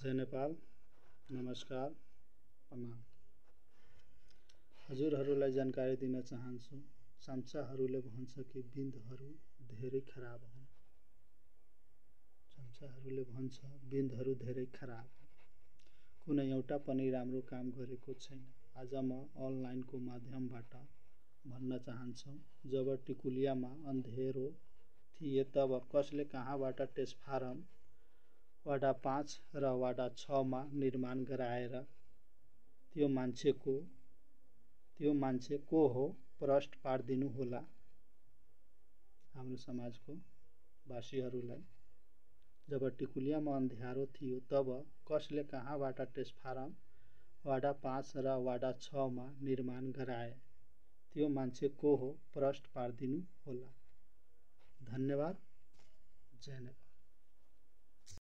जय नेपाल। नमस्कार, प्रणाम। हजुरहरूलाई जानकारी दिन चाहन्छु। चम्चाहरूले भन्छ कि बिन्दहरू धेरै खराब हुन्। चम्चाहरूले भन्छ बिन्दहरू धेरै खराब हुन्। कुनै एउटा पनि राम्रो काम गरेको छैन। आज म अनलाइनको माध्यमबाट भन्न चाहन्छु। जब टिकुलियामा अन्धेरो थिए तब कसले कहाँबाट टेस्ट फारम वडा 5 र वडा 6 मा निर्माण गराएर त्यो मान्छे को हो प्रश्न पारिदिनु होला। हाम्रो समाजको वासीहरूलाई जब टिकुलियामा अँध्यारो थियो तब कसले कहाँबाट टेस्ट फारम वडा 5 र वडा 6 मा निर्माण गराए त्यो मान्छे को हो प्रश्न पारिदिनु होला। धन्यवाद। जय नेपाल।